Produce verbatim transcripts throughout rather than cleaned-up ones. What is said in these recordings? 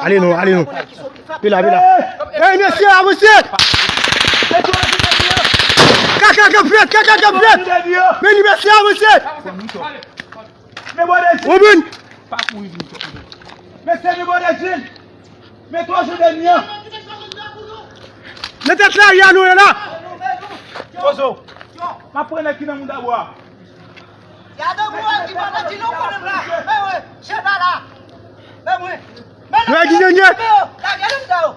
Ale non, ale non. Vin la, vin la. Ey, mesye, avanse! Kaka k ap fèt, kaka k ap fèt! Men li, mesye, avanse! Ou vin! Mesye, men bòdè Jim! Men twa jou dènye an! Nan tèt lari a nou ye la! Kozo! M ap pran nèg ki nan mouda bwa a. Gade mwen ki pandan di nou konnen m la. Men wi, chèf la la. Men wi. Men nou ki dènye. Lage nou sa yo.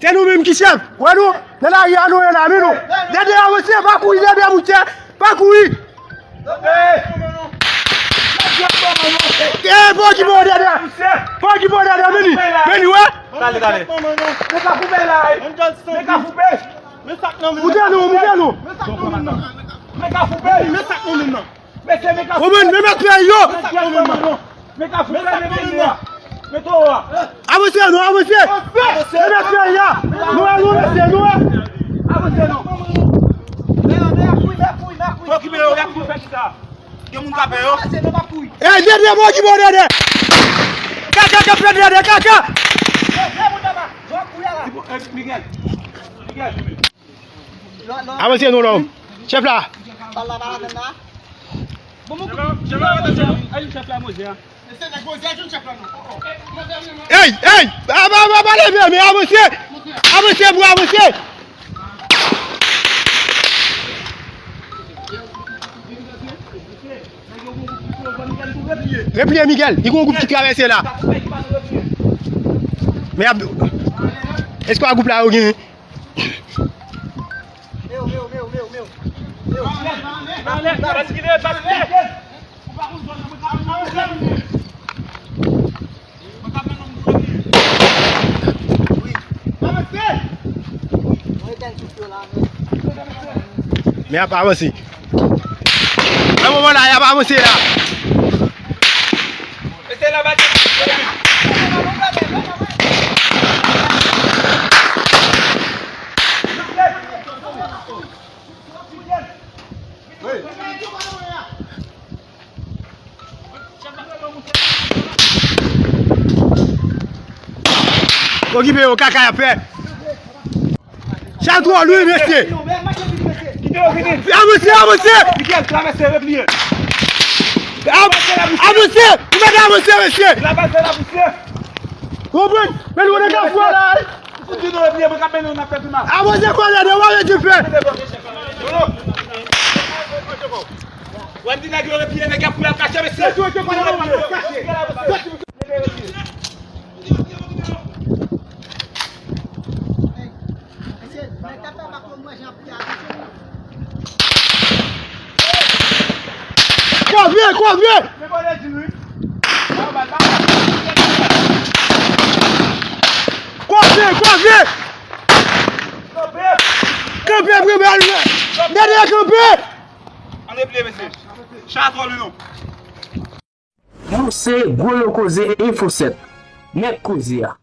Se nou menm ki chèf. Wè nou, nan lari a nou ye la, men nou. Dèdè avanse, pa kouri dèdè mouche, pa kouri. Eh, pa okipe w dèdè. Pa okipe w dèdè, men li. Men li, wè. Gade, gade. Men ka foupe la, wi. Men ka foupe. Moute nou, moute nou. Men ka foupe. Men ka foupe. Ou menm, men mèt peyi yo. Men ka foupe, men peyi a. Men to a. Avanse non, avanse. Men mèt peyi a. Nou wè, nou mesye, nou wè. Avanse non. Okipe yo, y ap fè kisa? Gen moun k ap fè yo. Ey, dèdè, bon, ki bon, dèdè. Kaka, kaka, dèdè, kaka. Miguel. Miguel. Avanse non, lòm. Chèf la. Ey, ey, pa, pa, pa, pa leve, men avanse. Avanse pou avanse. Repliye, Miguel. Li gon gwoup ki travèse la. Men ap, èske gwoup la yo genyen? Men ap avanse. Nan moman la, y ap avanse la. Okipe yo, kaka y ap fè. Sa twò lwen, mesye. Avanse, avanse. Miguel, travèse, repliye. Avanse, nou mèt avanse, mesye. Konprann? Men nou nan kafou la. Ou di nou repliye, mwen ka mennen nou nan fè pi mal. Avanse, kòlè, nou wè dife. Wè m di nèg yo repliye, nèg y ap kouri ap kache, mesye. Kovye, kovye! Kovye, kovye! Kanpe, kanpe, kanpe! Dèdè kanpe! Ann repliye, mesye. Chay la twò lwen non. Nou se Gwo Lo Koze Enfo sèt. Mèt koze a.